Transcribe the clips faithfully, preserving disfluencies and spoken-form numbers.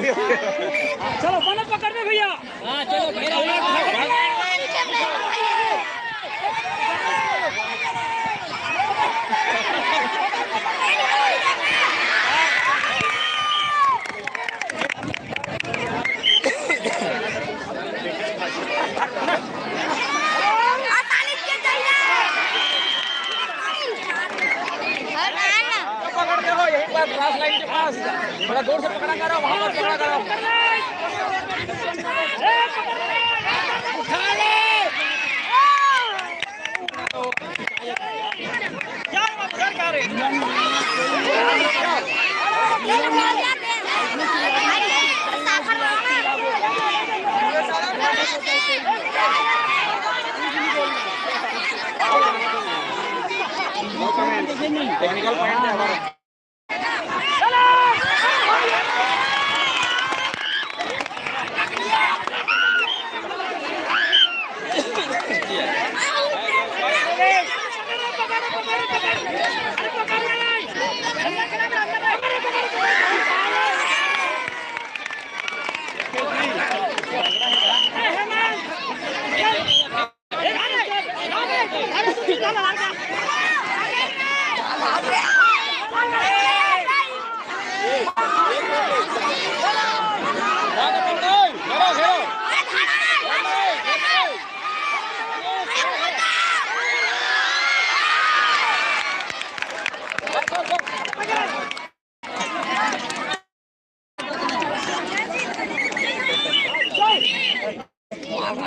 चलो, बनो पकड़ में भैया। हाँ, चलो, घेरा। पकड़ के रहो, यहीं पर क्रॉस लाइन के पास। थोड़ा दूर से पकड़ा करो, वहाँ पर पकड़ा करो। उठा ले। टेक्निकल पॉइंट है हमारा।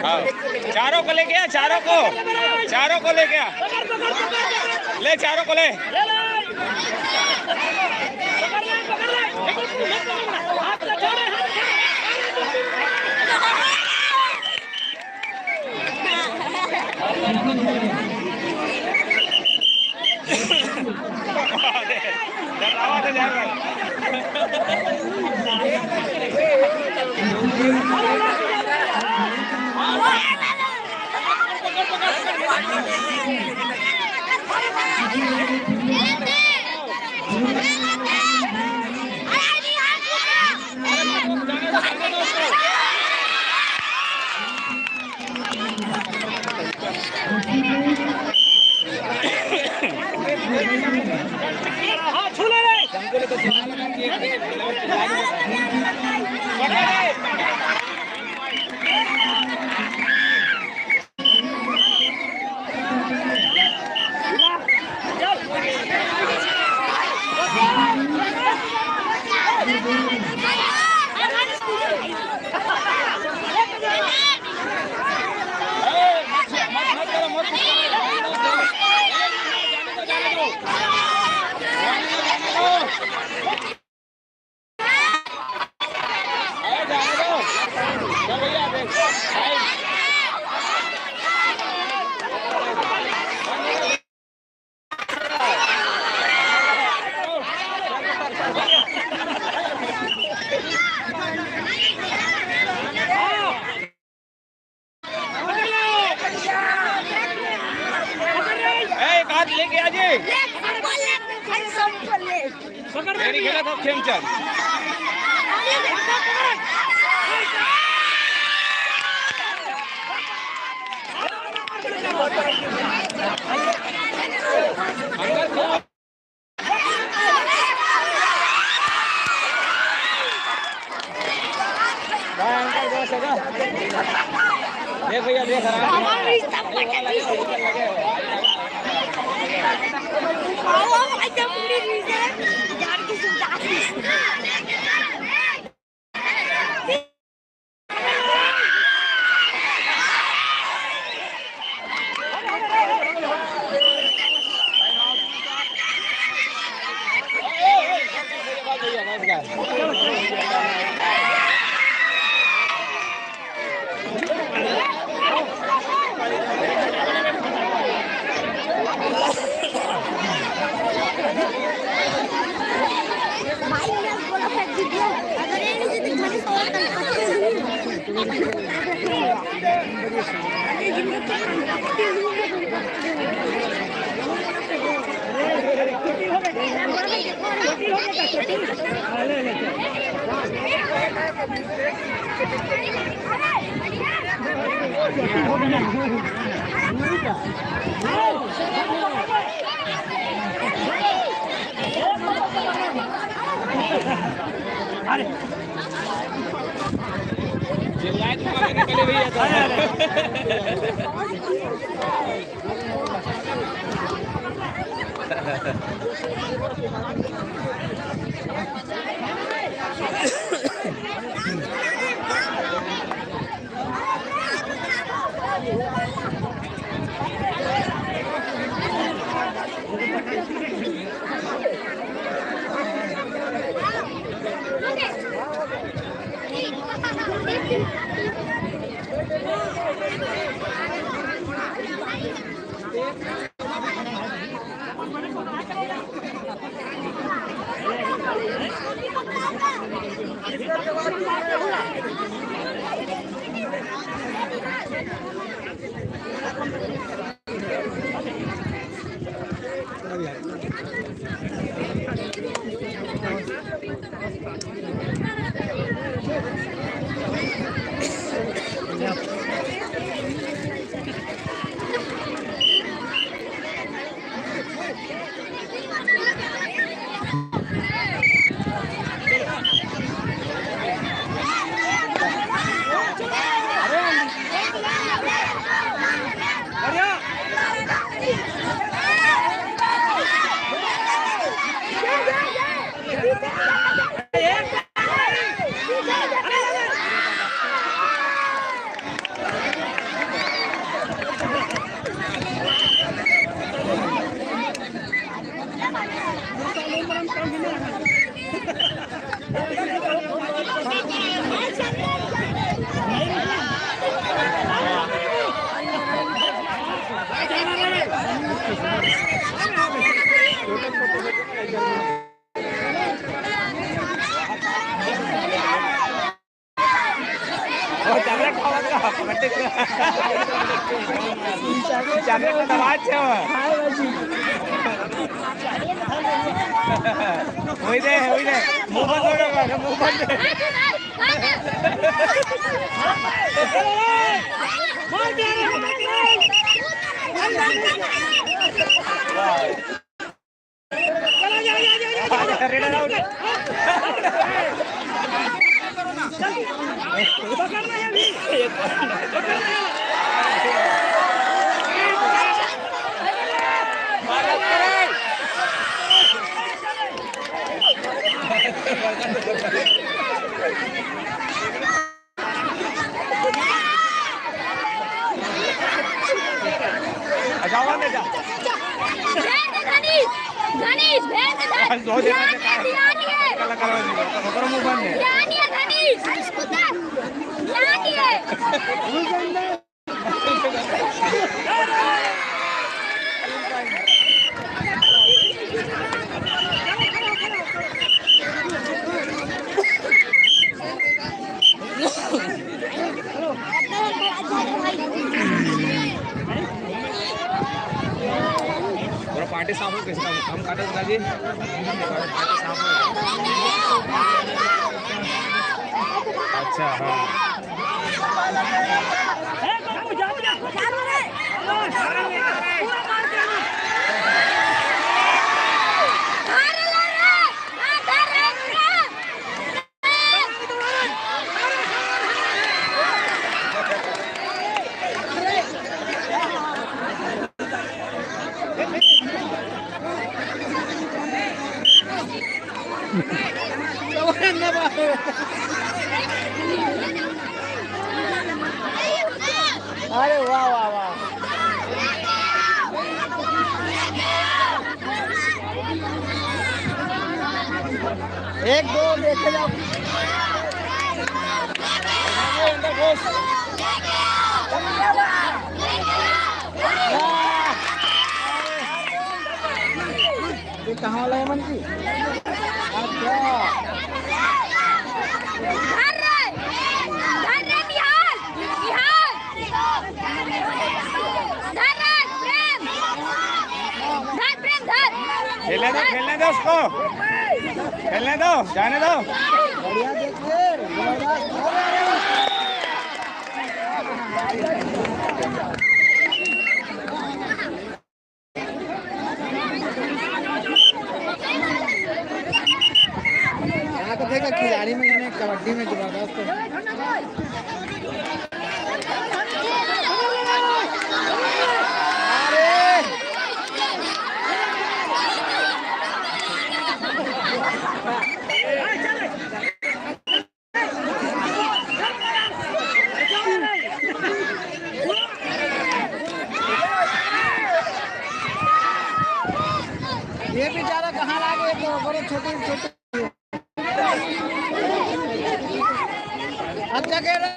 हाँ। चारों को लेके आ, चारों को, चारों को लेके आ, ले चारों को ले। ए, एक हाथ लेके आ जी। पकड़ ले। मेरी गलत हो, खेमचंद। देख भैया, देख, आराम से। हमारा रिश्ता पटक दिया। आओ, आओ, एकदम पूरी रिश्ता। यार की सुविधा। चिल्लाए तो मारे निकले भैया तो। चॉकलेट का आवाज है वो। वही दे, वही दे। मुंह बंद हो गया, मुंह बंद। जाओ, अंदर जाओ। भेज दे धनीश, धनीश, भेज दे धनीश। दो जगह से ध्यान नहीं है, ध्यान नहीं है। कल, कल, कल, कल, मुंह बंद है। ध्यान नहीं है धनीश, इसको कर। ध्यान नहीं है। पूरा पार्टी साफ हो गया, हम, हम काटे दादा जी। अच्छा, हाँ। अरे वाह, वाह, वाह। एक दो देखे जाओ। अंदर घुस। ये कहाँ वाला है मन की? अच्छा। धर रे, धर रे बिहार, बिहार। धर रे, प्रेम। धर, प्रेम, धर। खेलने दो, खेलने दो उसको। खेलने दो, जाने दो। बढ़िया देख ले, जबरदस्त। ये बेचारा कहाँ लागे, तो बड़े छोटे छोटे। अच्छा कह रहे।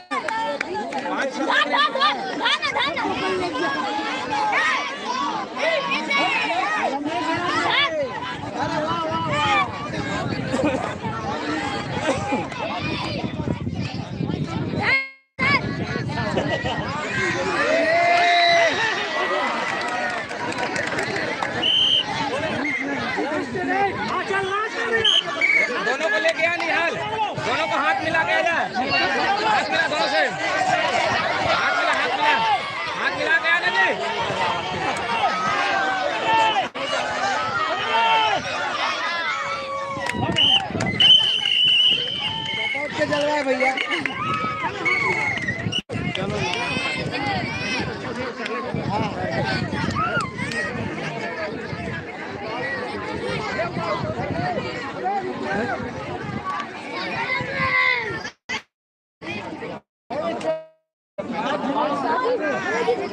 अरे वाह, वाह, वाह। दोनों को लेके आ निहाल, दोनों को हाथ मिला के आ जा। हाथ मिला दोनों से, हाथ मिला, हाथ मिला, हाथ मिला के आ जा जी। बहुत के जलवा है भैया।